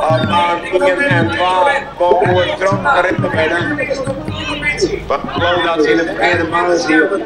Op baan ien en twa wol oertrokken rinne binne. Want ik glo dat se yn de ferkearde baan sieten.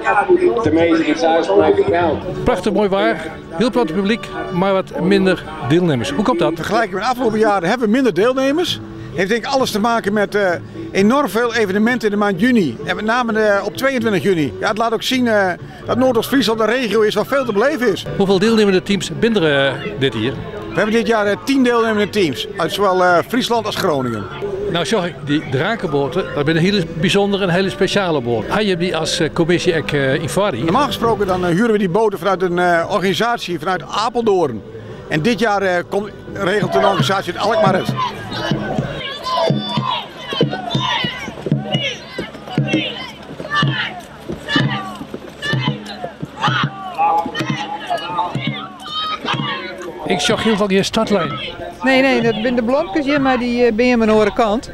Teminsten, sa is it my ferteld. Prachtich moai waar, hiel protte publyk, mar wat minder dielnimmers. Hoe komt dat? Vergelijking met de afgelopen jaren hebben we minder deelnemers. Heeft denk ik alles te maken met uh, enorm veel evenementen in de maand juni. En met name uh, op 22 juni. Ja, het laat ook zien uh, dat Noordoost-Friesland een regio is waar veel te beleven is. Hoeveel deelnemende teams binne der dit jier? We hebben dit jaar 10 deelnemende teams. Uit zowel Friesland als Groningen. Nou sjoch ik, dy drakeboaten, dat binne hiele bysûndere en hiele spesjale boaten. Ha jim dy as kommisje ek yn foarrie? Normaal gesproken dan huren we die boten vanuit een organisatie vanuit Apeldoorn. En dit jaar komt, regelt een organisatie uit Alkmaar het. Ik sjoch hielendal gjin startlijn. Nee, nee, dat binne de blomkes hjir mei dy eh, beam oan de oare kant.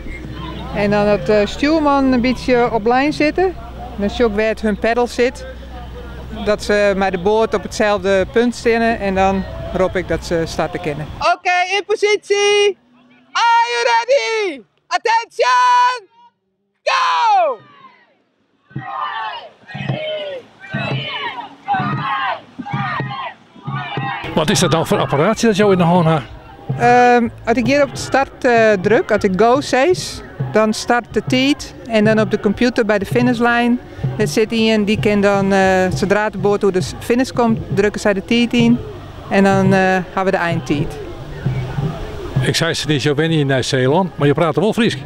En dan dat de stjoerman in bytsje op lijn sitte. Dan sjoch ik wêr't hun peddel sit. Dat se mei de boat op itselde punt steane en dan rop ik dat se starte kinne. Oké, in posysje! Are you ready? Attention! Go! Wat is dat dan foar apparaatsje dat jo yn de hân ha? Um, as ik hjir op start uh, druk, as ik go sis, dan start de tiid en dan op de kompjûter by de finishlijn, dêr sit ien dy kin dan, uh, sadra't de boat oer de finish komt, drukke sy de tiid yn en dan uh, ha we de eintiid. Ik sei sanis, jo wenje yn Nij-Seelân, mar jo prate wol Frysk.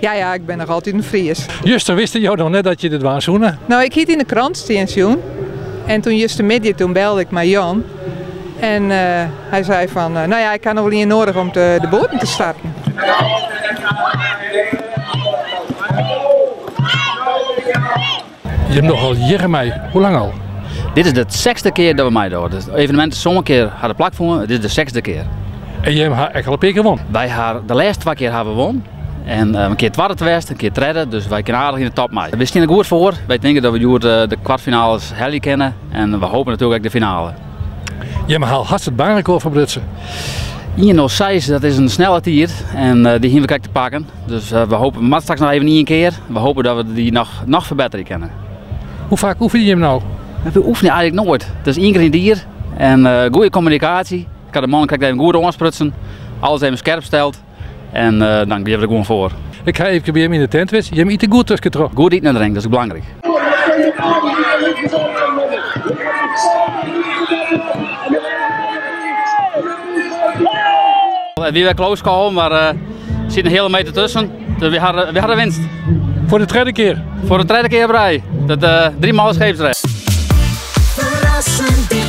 Ja, ja, ik bin noch altyd in Fries. Juster wisten jo noch net dat je dit dwaan soene? No, ik hie it yn de krant stean sjoen. En toen justermiddei toen belde ik mei Jan. En uh, hy sei fan, uh, no ja, ik ha noch wol ien nedich om te, de boaten te starten. Jim dogge al jierren mei. Hoe lang al? Dit is de sechsde kear dat we meidogge. Dus it evenemint is sân kear hat it plakfûn. Dit is de sechsde kear. En jim ha ek al in pear kear wûn? Wy ha de lêste twa kear hawwe we wûn. En eh, in kear twadde west, in kear tredde. Dus wy kinne aardich yn de top mei. We steane der goed foar. Wy tinke dat we hjoed eh, de kwartfinales helje kinne. En we hopen natuerlik ek de finale. Jim ha hast it baanrekôr ferbrutsen. 1.06, dat is in snelle tiid. En eh, dy hiene we krekt te pakken. Dus we hopen, we moatte straks noch even ien kear. We hopen dat we dy noch, noch ferbetterje kinne. Hoe faak oefenje jim no? We oefenje eigentlik noait. It is ien kear yn it jier en uh, goede kommunikaasje. Ik ha de mannen krekt even goed oansprutsen. Alles even skerp steld. En uh, dan gean we der gewoan foar. Ik ha even by jim yn de tent west. Jim ite goed tuskentroch. Goed iten en drinken, dat is belangryk. It wie wer close call, mar uh, sit in heale meter tusken. Dus we hadden, we hadden winst. Foar de tredde kear? Foar de tredde kear op rij. Dat, uh, drie maal scheepsrecht. Verrassend.